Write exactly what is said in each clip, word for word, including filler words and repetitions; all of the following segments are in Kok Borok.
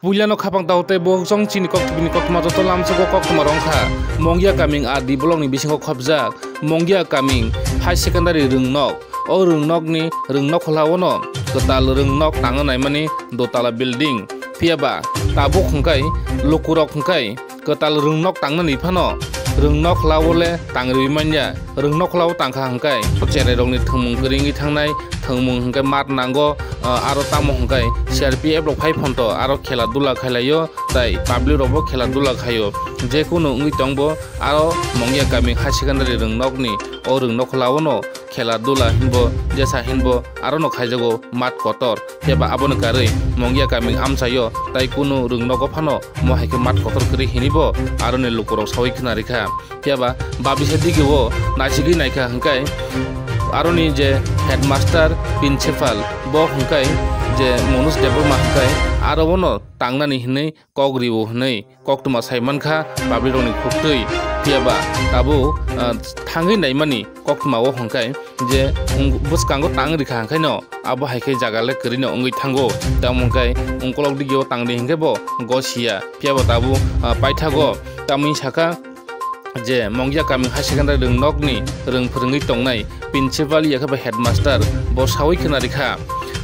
Puilano khapang tao tei bohok chong chini koktwbini koktwma joto lamsogo koktwma rwngkha. Mongia kaming R D blockni bisingo khopjak Mongia kaming high secondary rwngnok. O rwngnokni rwngnok kholaono kwtal rwngnok tangna naimani dotala building. Phiyaba tabuk hwnkhe lukurok hwnkhe kwtal rwngnok tangnani phano rwngnok kholao le tangriwi manya. Rwngnok kholao tangkha hwnkhe cherairokni thwngmung kwrwi wngwi thangnai, thwngmung hwnkhe mat nango, ah, aro tamo hwnkhe C R P F rok phai phonto aro khela dula khailaio, tai public rokbo khela dula khaio. Jekunu wngwi tongbo aro Mongia kaming high secondary rwngnokni o rwngnok kholaono khela dula hinbo jesa hinbo arono khaijago mat kotor. Phiya ba aboni karwi Mongia kaming amchaio tai kunu rwngnogo phano mo hai khe mat kotor kwrwi hinwi bo aroni lukurok saui khna rikha. Phiya ba babisa digio naisigwi naikha hwnkhe aroni je headmaster, principal bo hwnkhe je Manoj Debbarma hwnkhe aro bono tangnani hinwi kok rio hwnwi koktwma sai mankha public rokni khuktwi. Phiya ba tabuk, ah, thangwi naimani koktwma o hwnkhe je wng-, bwskango tang rikha hwnkhe no abo hai khe jaga le kwrwi no wngwi thango. Tamo hwnkhe ungkolok digio tangdi hwnkhe bo gosiya. Phiya ba tabuk, ah, paithago tamwi sakha je Mongia kaming high secondary rwngnokni rwng phwrwngwi tongnai principal ya khe ba headmaster bo saui khna rikha.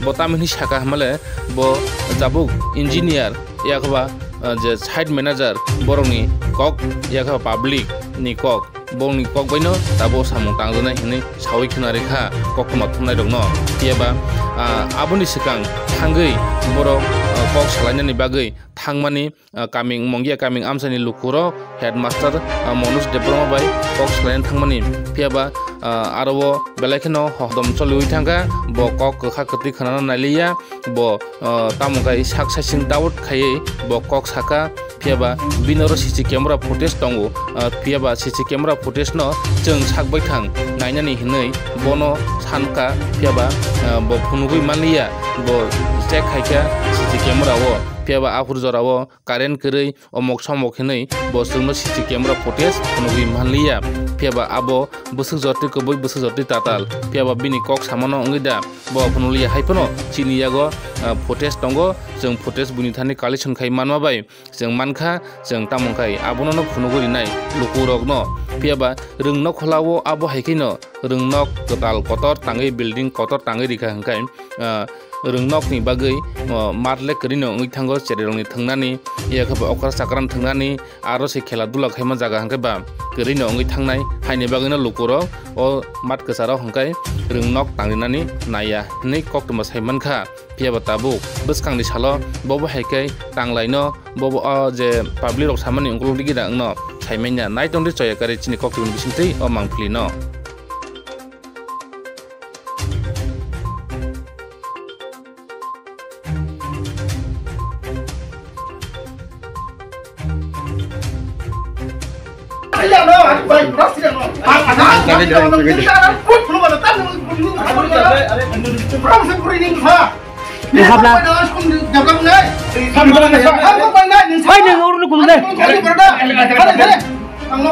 Bo tamwi hwnwi sakha hwnmale bo jabuk engineer ya khe ba, ah, je site manager borokni kok ya khe ba public ni kok, borokni kok baino tabuk samung tangjaknai hinwi saui khna rikha koktwma thumnairokno. Phiya ba, ah, aboni swkang thangwi borok, ah, kok salainani bagwi thangmani, ah, kaming Mongia kaming amchaini lukurok headmaster, ah, Manoj Debbarma bai kok salaina thangmani. Phiya ba, ah, aro o belai kheno hodom choliui thangkha, bo kok kwkha kwtwi khwnana nailiya, bo, ah, tamo khai sak saichung doubt khaiwi bo kok sakha. Phiya ba bini oro C C camera footage tongo, ah, phiya ba C C camera footage no chwng sak baithang nainani hinwi bono sankha. Phiya ba, ah, bo phunugwi manliya, bo check khaikha C C camera o. Phiya ba aphuru jora o current kwrwi omok somok hinwi bo chwngno C C camera footage phunugwi manliya. Phiya ba abo bwswk jotwi kubui, bwswk jotwi tatal. Phiya ba bini kok samano wngwi da bo phunukliya hai phano chini yago, ah, footage tongo, chwng footage buini thani collection khai manma bai chwng mankha, chwng tamo khai abono no phunugwi rinai lukurokno. Phiya ba rwngno kholao abo hai khe no rwngnok kwtal kotor tangwi, building kotor tangwi rikha hwnkhe, ah, rwngnokni bagwi, ah, mat le kwrwino wngwi thango, cherairokni thwngnani, ya khe ba okra chakran thwngnani, aro se khela dula khaima jaga hwnkhe ba kwrwino wngwi thangnai, haini bagwino lukurok o mat kwcharo hwnkhe rwngnok tangrinani naiya hwnwi koktwma sai mankha. Phiya ba tabuk bwskangni salo bobo hai khe tanglaino, bobo o je public rok samani ungkuluk digi da wngno saimanya. Nai tongdi choya kari chini koktwmani bisingtwi o mangpili no.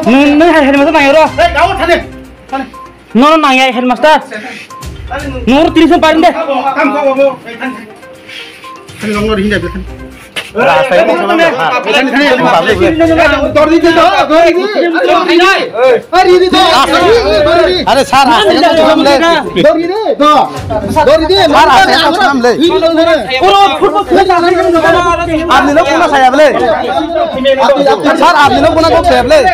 Nung, nung hai, hai, masa nang oro. Nono nang ya headmaster. Noro tini sen parin de. Are sir, aste khe samle. Sir, aste khe samle. Apni no kuna saya bole. Sir, apni no kuna kok saya bole.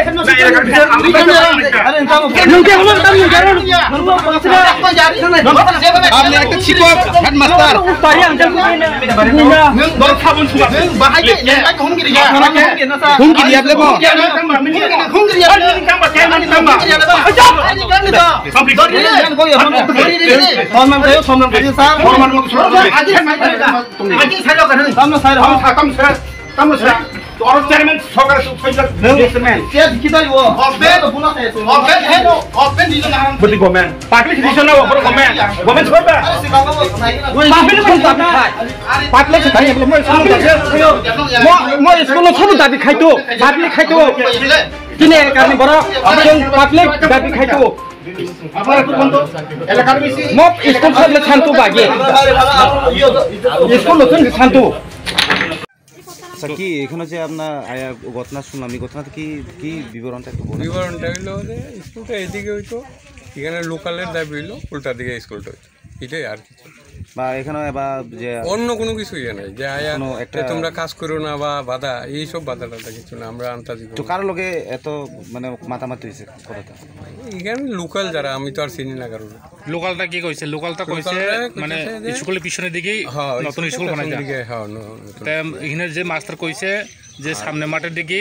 Apni ekta chikok headmaster. Hungkiri ya bole mo. Samman kayo, samman kayo, sir. Samman kayo, sir. Tamno sir, tamno sir. Oro chairman sokar su chairman. Chair kita yo. Open, open hai no, open di na. Budi government. Public decision na open government. Government sorba. Public sorba. Public khai. Mo, mo school no sorba dabi khai to. Public khai to. Tini karni borok, public dabi khai to. Mo school sab le santu bagi. School lo tun santu. তা কি এখানে যে আপনার আয়া ঘটনা শুনলাম, এই ঘটনাটা কি, কি বিবরণটা একটু বলুন। বিবরণটা হইলো যে স্কুলটা এদিকে হইতো, এখানে লোকালের দাবি হইলো উল্টা দিকে স্কুলটা হইতো, এটাই আর কিছু। বা এখানে বা যে অন্য কোনো কিছু ইয়ে নাই যে আয়া কোনো একটা যে তোমরা কাজ করো না বা বাধা, এইসব বাধা টাধা কিছু না। আমরা আন্তাজি তো কারোর লগে এত মানে মাতামাতি হয়েছে কথাটা? এখানে লোকাল যারা, আমি তো আর চিনি না কারোর। লোকালটা কি কইছে? লোকালটা কইছে লোকালটা মানে কইছে যে স্কুলের পিছনের দিকেই হ্যাঁ, নতুন স্কুলের স্কুল বানাইতা। পিছনের দিকে, হ্যাঁ, ন-, নতুন। তে এখানে যে মাস্টার কইছে যে হ্যাঁ। সামনে মাঠের দিকে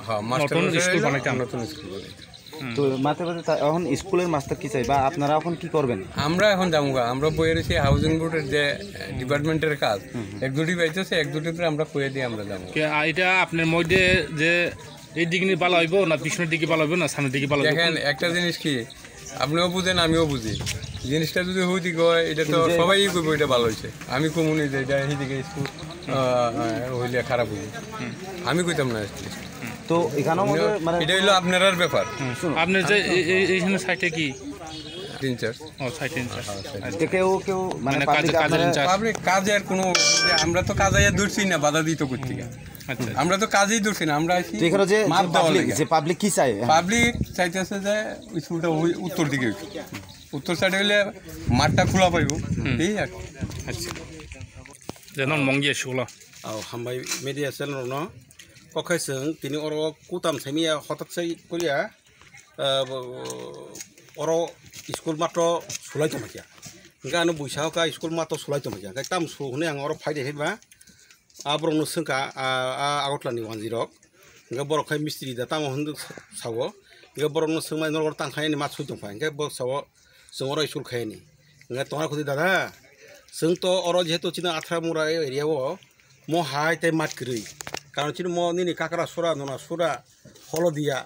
হ্যাঁ, মাস্টার নতুন মশাই স্কুল হইলো বানাইতাম। নতুন স্কুল বানাইতাম। হুম। তো মাঠে মাঠে তা-, এখন স্কুলের মাস্টার কি চাই বা আপনারা এখন কি করবেন? আমরা এখন যাবো গা, আমরা বইয়ে রয়েছি হাউজিং বোর্ডের যে ডিপার্টমেন্টের কাজ, হুম, হুম। এক দুটি পাইতেছে, এক দুটি পরে আমরা কয়ে দিয়ে আমরা যাবো। কে, আ, এটা আপনার মধ্যে যে এই দিকে ভালো হইব না পিছনের দিকে ভালো হইব না সামনের দিকে ভালো হইব? দেখেন, একটা জিনিস কি, আপনিও বুঝেন, আমিও বুঝি। জিনিসটা যদি হইতে হয়, এটা তো কিন্তু যে সবাই করবো, এটা ভালো হয়েছে। আমি কমুনি যে এটা এইদিকে স্কুল, আহ, আহ, হইলে খারাপ হইব। আমি কইতাম না, at least। তো এখানেও মধ্যে মানে এটা হইলো আপনারার ব্যাপার। হুম। শুনুন। আপনি যে এই, এই, এইখানে সাইডে কি? তিন চার। ও, সাইড তিন চার। হ্যাঁ, সাইড। আচ্ছা। তো কেউ, কেউ মানে মানে কাজে, পাবলিক কাজের আপনারা ইনচার্জ। পাবলিক কাজে আর কোনো, আমরা তো কাজে আর ধরছি না, বাধা দিত করতে গিয়ে। আচ্ছা, আচ্ছা। আমরা তো কাজেই ধরছি না, আমরা আছি তো এখানে যে, মাপ যে দেওয়ার পাবলিক, লেগে। যে পাবলিক কি চায়? হ্যাঁ। পাবলিক চাইতেছে যে স্কুলটা ওই উত্তর দিকে হইতো। উত্তর সাইডে হইলে মাঠটা খোলা পাইব, হুম। এই আর কি। আচ্ছা। যেন মঙ্গিয়া শুকলা। Aw, hambai media channel rokno. Kokhe chwng tini oro kutam saimaya hotak sai koria, ah, bo-, oro school matro sulai tongma kya. Hingke ano buisa hoka school matro sulai tongma kya. Hingke tam su hwnwi ang oro phai de hima. A borokno swngkha, a, a Agartala ni wanjwi rok. Hingke borok khai mistri da tamo hwnwi sao. Hingke borokno swngmani norok tangkha yani mat sui tongkha. Hingke borok sao chwng oro school khai yani. Hingke tongna khudi dada, chwng to oro jehetu chini Athra Mura area o mo hai tei mat kwrwi. Karon chini mo nini Kakrasura, Nonasura, Holodia,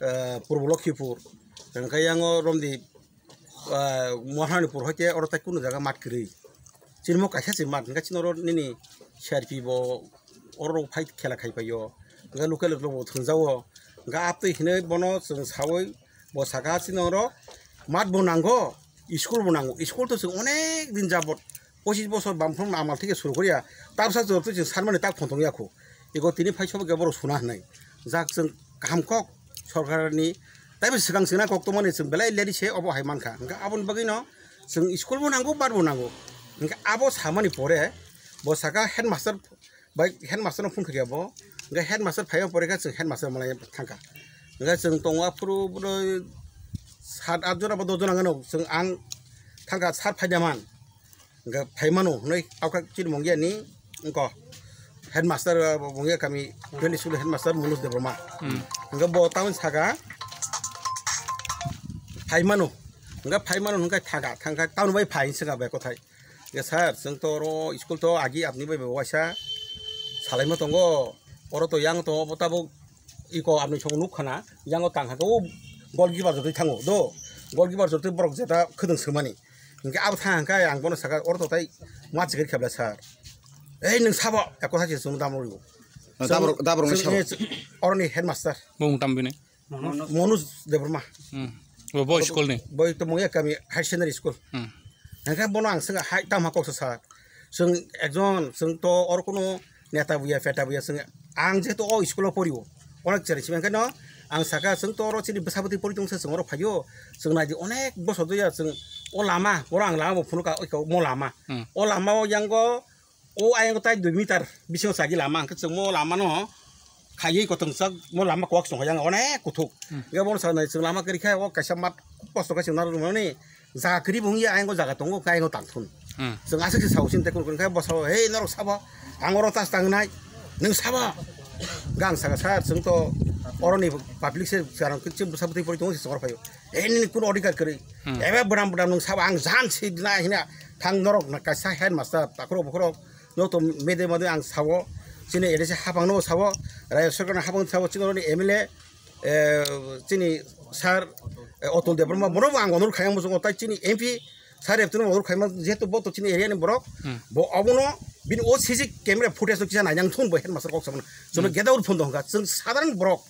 eh, Purbo Lokhipur. Hingke yango romdi ah, Maharanipur hoite oro tai kunu jaga mat kwrwi. Chini mo kaisa se mat, hingke chini oro nini C R P bo oro phai khela khai paio. Hingke local rok bo thwngjao. Hingke aptwi hinwi bono chwng sawi bo saka chini oro mat bo nango, school bo nango. School to chwng onek din jabot pochis bosor bamphang amal thike suru koriya. Tabsa jor to chwng sanmani tak phone tongya kho. Ego tini phai sobo khe borok suna hinwi. Jak chwng kaham kok sorkarni taibo swkang swkang kok tongmani chwng belai leri se obo hai mankha. Hwnkhe aboni bagwino chwng school bo nango, bar bo nango. Hwnkhe abo samani pore bo saka headmaster bai headmaster no phone khaikha bo. Hwnkhe headmaster phaiya pore khe chwng headmaster malai thangkha. Hwnkhe chwng tongo aphuru bwrwi sat at jora ba dos jora hwnkhe no chwng ang thangkha sir phaida man. Hingke phai mano hinui aokha chini mungya ni wngkha headmaster, uh, mungya kami twenty school headmaster Manoj Debbarma. Hmm. Hingke bo tamoni saka phai mano, hingke phai mano hingke thangkha, thangkha tamoni bai phai saka bai kothai. Hingke sir, chwng to oro school to agi apni bai bai waisa salaima tongo, oro to yang tongo bo tabuk iko apni song nuk khana, yango tang kha o goalkeeper jotoi thango do, goalkeeper jotoi borok jeta khwdwng swmani. Hingke abo thang hingke ang bono saka, "Oro to tai ma chikir khe ble sir." "Ei, nwng sabo," eko hai se chwng dam rwio. Dabrok, dabrok ni sabo. Oroni headmaster. Bung tam bini? Manoj Debbarma. Hmm. Bo, bo school ni? Boi to mungya kami higher secondary school. Hmm. Hingke bono ang swngkha, "Hai, tamo kok sa sir?" Chwng ekjon, chwng to oro kuno neta buya, peta buya, chwng, ang jehetu o school o porio, onek chari simi, hingke no ang saka, chwng to oro chini bwsa bwtwi pori tongsa, chwng oro phaio, chwng naidi onek bosor doya, chwng o lama, oro ang lama bo phunukha, oiko mo lama, hmm, o lama o yango, o ayang tai dui meter bisingo chagi lama, hingke chwng mo lama no khaiwi kotongchak, mo lama kok songkha yang onek kuthuk, hmm, hingke bono sanai chwng lama kwrwi khe o kaisa mat kosto khe chwng narwkmani, jaga kwrwi bo wngya, ayang o jaga tongo, khe ayang o tangthun. Hmm. Chwng aswk se sao chini tei kunu kunu khe bo sao, "Hei, norok sabo, ang oro tas tangnai, nwng sabo?" Hwnkhe ang saka, "Sir, chwng to oroni public se, chwng bwsa bwtwi pori tongo se chwng oro phaio. Ei, nini kunu odhikar kwrwi. Hmm. Ebe bwdam bwdam nwng sabo, ang jan si dinai hina thang norok na kaisa headmaster, takhurok bukhurok, no to mede mede ang sao, chini A D C hapang no sao, Rajya Sarkar ni hapang sao, chini oroni M L A, eh, chini sir, eh, Atul Debbarma, bono bo ang onurok khaiyang muchungo, tai chini M P sir Eptino onurok khaima, jehetu bo to chini area ni borok, hmm, bo obono bini o C C camera footage no kisa nainang thun bo headmaster kok samano. Chwngno, hmm, get out phone do hwnkha, chwng sadharan borok,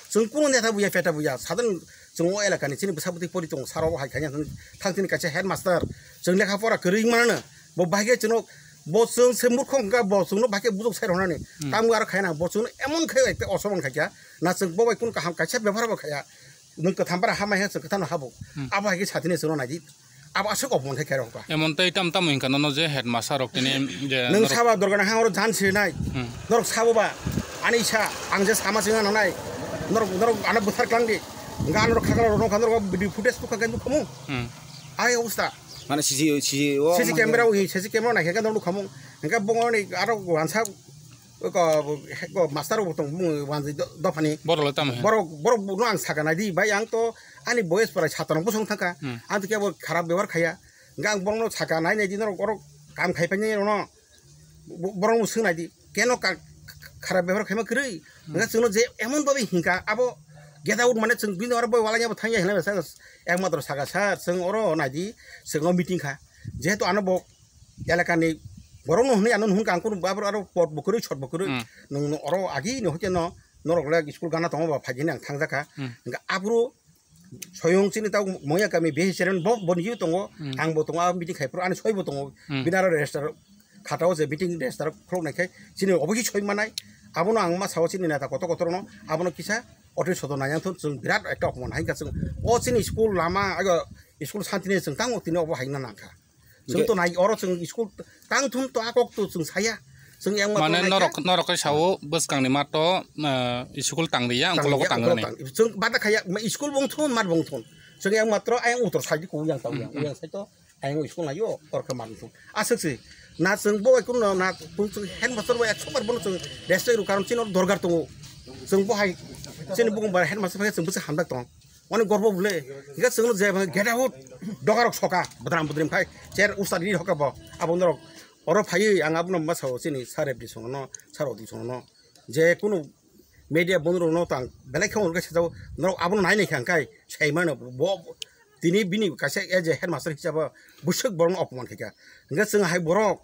chwng kuno neta buya, peta buya, sadharan chwng o elaka ni chini bwsa bwtwi pori tongo, sir obo hai khaina thang chini kaisa headmaster, chwng lekha pora kwrwi manano, bo bahai khe chwngno Bo chwng se murkho wngkha, bo chwngno bahai khe bujok sai rwnani. Hmm. Tamo aro khaina, bo chwngno emon khe ekta osoman khaikha, na chwng bo bai kun kaham kaisa bebhar bo khaya. Nwng kwtham bara hamai he chwng kwthano habo. Hmm. Abo hai khe satini chwngno naidi. Abo aswk opoman khe khe rokha. Emon tei tam tam wngkha nono je headmaster rok tini je Nwng norok saba dorgana hang oro jan sinai. Hmm. Norok sabo ba ani sa ang je sama singa nanai. Norok, norok ano bwthar klang di. Ga norok khakla rok nokha norok video footage tukha khe nukhamu. Hmm. Ai obostha. Mane C C, C C o C C mane camera wi, C C camera naikhe khe norok nukhamu. Hingke bongoni aro wansa ko, ko master bo tong bung wanjwi do-, dophani. Borok le tamo he? Borok, borok no ang saka naidi, bai ang to ani boyes pora satano bosong thangkha. Hmm. Ang to kebo kharap bebohar khaya. Hingke ang borokno saka nai naidi norok borok kam khai painai rokno. Bo-, borokno swng naidi. Keno ka-, kharap bebohar khaima kwrwi? Hmm. Hingke chwngno je emon babi hingka abo get out mane chwng bini oro boi walai abo thangya hinwi sa ekmatro saka sir chwng oro naidi chwng o meeting kha. Jehetu ano bo elakani borokno hwnwi ano hwnka ang kunu abo aro pot bo kwrwi sot bo kwrwi. Hmm. Nwng oro agi ni hoite no norok le school gana tongo ba phaidi ang thangjakha. Hmm. Hingke aphuru soyong chini tau moya kami behi chairman bo boni tongo. Hmm. Ang bo tongo, a meeting khai phuru ani soi bo tongo. Hmm. Bini aro register khatao je meeting register khulok nai khai chini obo hi soi manai. Abono ang ma sao chini neta kotor kotor no abono kisa otwi soto nai ang thun chwng birat ekta opman hai kha chwng o chini school lama aga school santini chwng tang tini obo hai na nang kha. Chwng to nai oro chwng school tang thun to akok to chwng saya. Chwng yang ma mane to nai norok, kha. Norok kai sao bwskang ni mat to, eh, school tang riya, ang ukolok ukolok tang nani. Chwng bada khaya, ma school bong thun, mat bong thun. Chwng yang matro ayang utor sai ko yang tau yang, yang sai to ayang school nayo, tor khe mat thun. Aswk si, na chwng bo kun na kun chwng headmaster bo ekso bar bono chwng rest ru karon chini dorgar tongo. Chwng bo hai, chini bukung bar headmaster phai chwng bwsa hamdak tong. Oni gorbo bole, hingke chwngno je get out, dogarok soka, bodram bodrim khai, chair usari hoka bo, abo norok, oro phaiwi ang abono ma sao chini sir F D songno, sir Odi songno, je kunu media bondrok no tang, belai khe orga sajao, norok abono nai nai kha hingkai, sai mano bo, tini bini kaisa as a headmaster hisabo, bwswk borokno opoman khaikha, hingke chwng hai borok,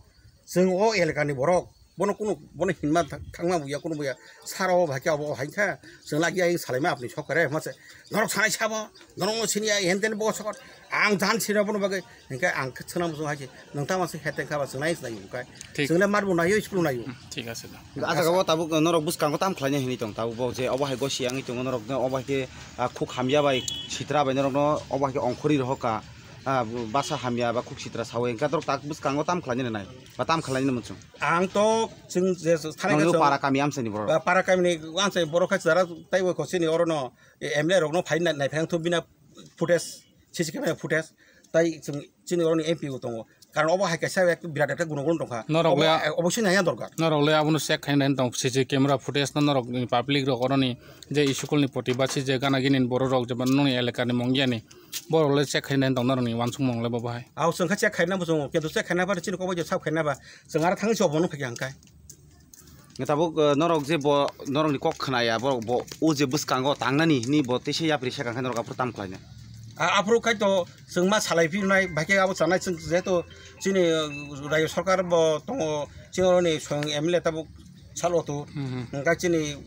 chwng o elakani borok, Bono kunu, bono hinma thang-, thangma buya, kunu buya. Sara o bahai khe abo hai kha. Chwng lagi ai salaima apni sokare. Mase norok sanai sabo. Norok no sini ai henten bo sokot. Ang jan sini bono bagwi. Hingke ang khe chwngna muchung hai se. Nwng tamo se het tengkha ba chwng nai chwng kai. Thik. Chwng le mar bo nayo school nayo. Hmm, thik ase da. Ajaga bo tabuk norok bwskango tam khlaina hini tong. Tabuk bo je obo hai gosi yang tong norok no obo hai khe, ah, khuk hamya bai sitra bai norok no obo hai khe ongkhori rohor ka. Ah, basa hamya ba khuk sitra sawi hingke norok tak bwskango tam khlaina nai. Ba tam khlaina muchung. Ang to chwng je thani Nongni khe chwng para kami amchaini borok. Ba para kami ni amchai borok khe chara taibo ko chini oro no M L A rok no phai nai phai thung bina footage, C C camera footage tai chwng chini oro ni M P bo tongo. Karon obo hai kaisa ek birat ekta guno guno tongkha. Norok le obo, obo sini aya dorkar. Norok le abono check khaina tong C C camera footage no norok ni public rok oro ni je school ni protibasi je gana gini borok rok je nongni elaka ni mongya ni borok le check khaina tong norok ni wansukmung le bo bahai. Ao chwng kha check khaina bo chwng kintu check khaina ba chini kokbai je sab khaina ba. Chwng aro thangwi se obono phai kha hwnkhai. Nge tabuk, eh, norok je bo, norokni kok khnaya, borok bo, o je bwskango tangnani hwnwi bo teisa yapri se kangkhe norok aphuru tam khlaina. A-, aphuru khai to chwng ma salai phirnai, bai khe abo chanai chwng jehetu chini, eh, rajyo sarkar bo tongo, chini oroni swng M L A tabuk salo to, hmm, hmm, hwnkhai chini,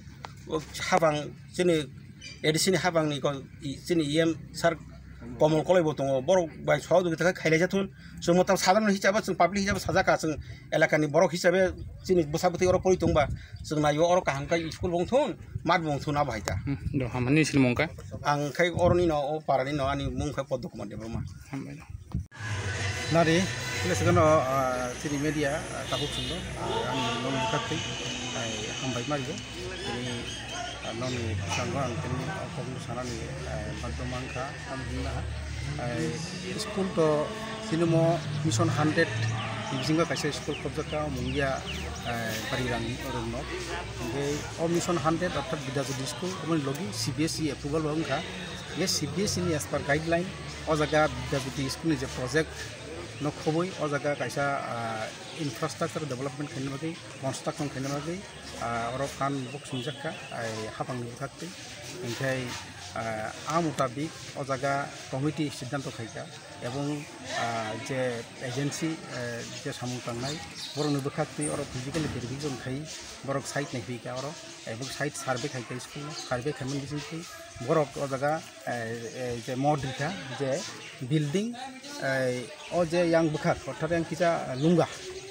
o, habang chini A D C ni habangni ko-, i-, chini E M sir Komol Koloi bo tongo, borok bai sohojogita khe khailai jathun. Chwng mwtam sadharon hisabe, chwng public hisabe sajak ka, chwng elakani borok hisabe chini bwsa bwtwi oro pori tongba, chwng naio oro kaham khe school bo wng thun, mat bo wng thun, abo hai ta. Hmm, do hamani silmung khe? Ang khai oroni no, o parani no, ani mung khai Poddo Kumar Debbarma. Hambai do. Nari, hile sekono, ah, chini media, ah, tabuk chwngno, ah, ang nong bwkhaktwi, ah, hambai mario. Tini, ah, noni bwskango ang tini o kokno sanani, ah, bagwi mankha, ang hwnna, ah, school to sinimo Mission hundred ni bisingo kaisa school khobjakha, Mungia, ah, Barirang rokno. Hingke o Mission hundred orthat Vidya Jyoti school, oboni logi C B S E approval bo wngkha. Ye C B S E ni as per guideline, o jaga Vidya Jyoti school ni je project no khoboi, o jaga kaisa, ah, infrastructure development khaina bagwi, construction khaina bagwi, ah, oro fund bo sumjak kha, ai, hapang ni bwkhaktwi. Hingkhai, ah, a mutabik o jaga committee siddhanto khai kha, ebong, ah, je agency, eh, je samung tangnai, borokni bwkhaktwi oro physically verification khai, borok site naiphai kha oro, ebong site survey khai kha school o, survey khaimani bisingtwi borok o jaga, eh, eh, je modrika, je building, eh, o je yang bwkhak, orthat yang kisa, eh, lungga,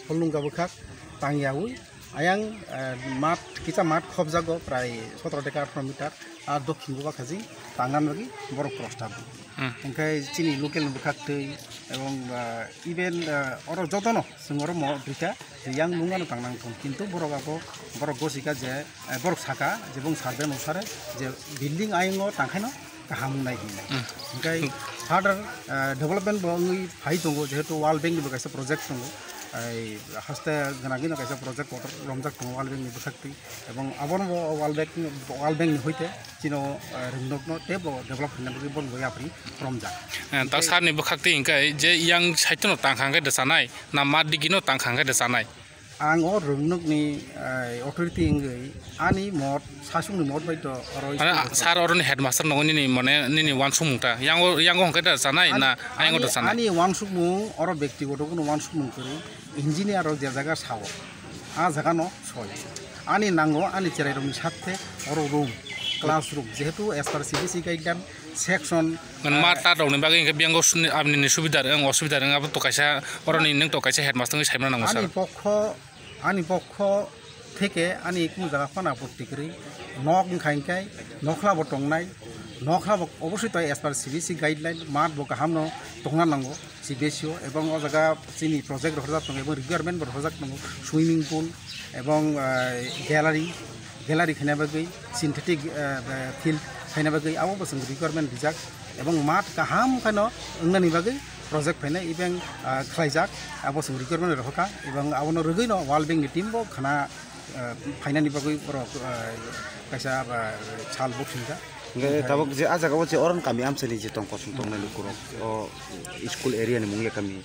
Pholnungka bwkhak tangyawi ayang, eh, mat, kisa mat khobjago prai sotro theke atharo meter, ar dokhin bo bakhaji tangna bagwi borok prostab. Hmm. Hwnkhe chini local ni bwkhak twi ebong, eh, even, eh, oro jotono chwng oro mo duita yang nungano tangnang thung, kintu borok abo, borok gosika je, eh, borok saka je bong survey nusare je building ayongo tangkhaino kaham wngnai hinwi. Hmm. Hwnkhe further, eh, development bo wngwi phai tongo, jehetu World Bank ni bo kaisa project tongo. Ei haste gwnangwi no kaisa project order romjak tongo World Bank ni bwsakti, ebong abono bo World Bank, World Bank ni hoite chino, eh, rwngnokno teibo develop khaina bagwi bono bo yapri romjak. Eh, ta sir ni bwkhakti hwnkhe je yang side no tangkha hwnkhe de sanai, na mat digi no tangkha hwnkhe de sanai? Ang o rwngnokni, eh, authority wngwi ani mot, sasungni mot bai to oro. Mane, sir, oroni headmaster nongo nini, mane, nini wansukmung ta? Yango, yango hwnkhe da sanai na ayango da sanai? Ani wansukmung oro bektigoto kuno wansukmung kwrwi, engineer rok je jaga sao, a jaga no soi. Ani nango ani cherairokni sathe oro room, classroom, jehetu as per C B S E guideline, section, mane, eh, mat ta rokni bagwi hwnkhe biyango suni-, aboni ni subida rwng, osubida rwng, abo to kaisa, oroni nwng to kaisa headmaster wngwi saimano nango, ani sir. Pokho, ani pokho theke ani kunu jaga phano apotti kwrwi nok wngkha, hwnkhe nokhla bo tongnai, nokhla bo obosoi to as per C B S E guideline mat bo kaham no tongna nango. C B S E o, ebong o jaga chini project rohorjak tongo, ebong requirement bo rohorjak tongo, swimming pool, ebong, eh, gallery, gallery khaina bagwi, synthetic, eh, field khaina bagwi, abo bo chwng requirement rijak, ebong mat kaham kheno wngnani bagwi project phainai, ebong, eh, khlaijak, abo chwng requirement rohorkha, ebong abono rwgwino World Bank ni team bo khana, eh, phainani bagwi borok, eh, kaisa, eh, sal bo phinjak. Hingke tabok je ah jaga o je oron kami amchani je tong kosong tongnai lukurok, o school area ni mung ya kami,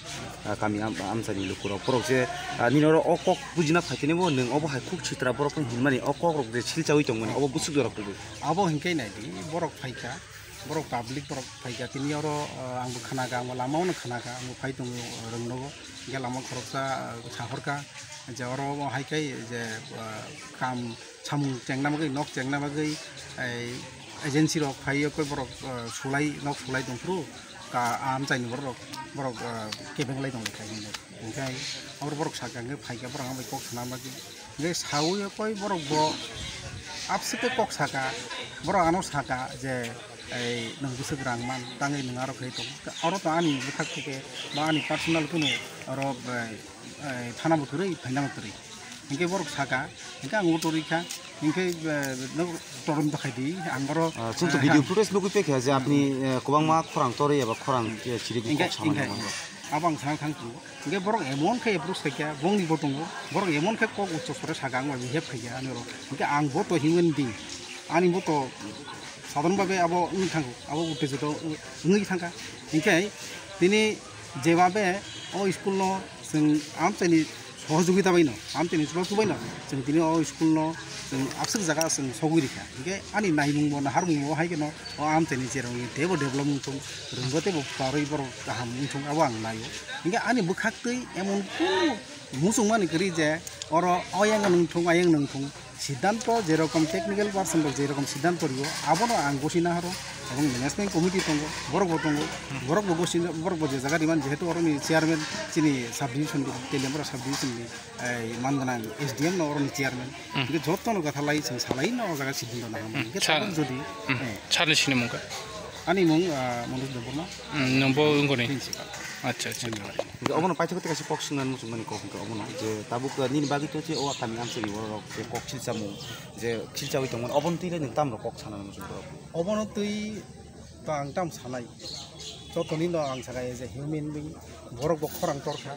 ah, kami am-, amchani lukurok. Borok je, ah, nini oro o kok bujina phaikhe nini bo nwng obo hai khuk sitra borok hinmani o kokrok je silchawi tongmani obo bwswk jora kubui. Abo hinkhe naidi borok phaikha, borok public borok phaikha tini oro, ah, angbo khanakha, angbo lama o no khanakha, angbo phai tongo rwngnogo. Hingke lama khoroksa, ah, sahorkha je oro hai khe je, ah, kam samung chengna bagwi, nok chengna bagwi, ei, agency rok phaiwi khe borok, ah, sulai, nok sulai tongphuru, ka, amchaini borok, borok, ah, kebeng lai tongkha hinwi. Hingkhe abo borok sakha hingkhe phaikha borok ang bai kok sana bagwi. Hingkhe sawi khe borok bo abswk khe kok saka, borok ano saka je, ei, nwng bwswk rang man, tangwi nwng aro khe tong. Oro to ani bwkhak theke ba ani personal kunu oro, ei, eh, thana bo kwrwi, phaina bo kwrwi. Hinkhe borok saka, hinkhe ang bo torwi kha, hinkhe, eh, no torom ta khai di, ang oro, ah, chwng to eh, video footage nugwi paikha je apni, eh, kwbangma khorang torwi eba khorang, eh, chirigwi kok samani hinkhe, hinkhe. Abo ang sana thang tongo. Hinkhe borok emon khe approach khaikha, bongni bo tongo, borok emon khe kok uccho sore saka ang bai behave khaikha ani oro. Hinkhe ang bo to human being, ani bo to sadharon bhabe abo wngwi thango, abo utte joto wngwi thangkha. Hinkhe tini jebabe o school no chwng amchaini sohojogita bai no, amchaini chubachu bai no, chwng tini o school no chwng abswk jaga chwng sogwi rikha. Hinkhe ani naimung bo naharmung bo hai kheno o amchaini cheroni teibo develop wngthung, rwngbo teibo parwi borok kaham wngthung abo ang naio. Hinkhe ani bwkhaktwi emon kunu muchungmani kwrwi je oro oyang wngthung, ayang wngthung, siddhanto jerokom technical person rok jerokom siddhanto rio, abono ang gosina haro, ebong management committee tongo, borok bo tongo, borok bo gosina, borok bo je jaga riman, jehetu oroni chairman chini sub division ni, Teliamura sub division ni, ei, man gwnang S D M no oroni chairman. Hmm. Hingke jotono gathalai chwng salai no o jaga siddhanto naham. Hmm. Hingke tabuk jodi, hmm, eh. Sir ni sini mungkha? Ani mung, ah, Manoj Debbarma. Hmm, nwng bo wngkoni? Principal. Acha, acha. Hingke obono paithakgwi kaisa kok swngnani muchungmani kok hingke obono je tabuk, ah, nini bagwi to je o kami amchani borok je kok silchamung je silchawi tongmani obono twi le nwng tamrok kok sanani muchung borok? Obono twi to ang tam sanai. Jotoni no ang sakha as a human being, borok bo khorang torkha.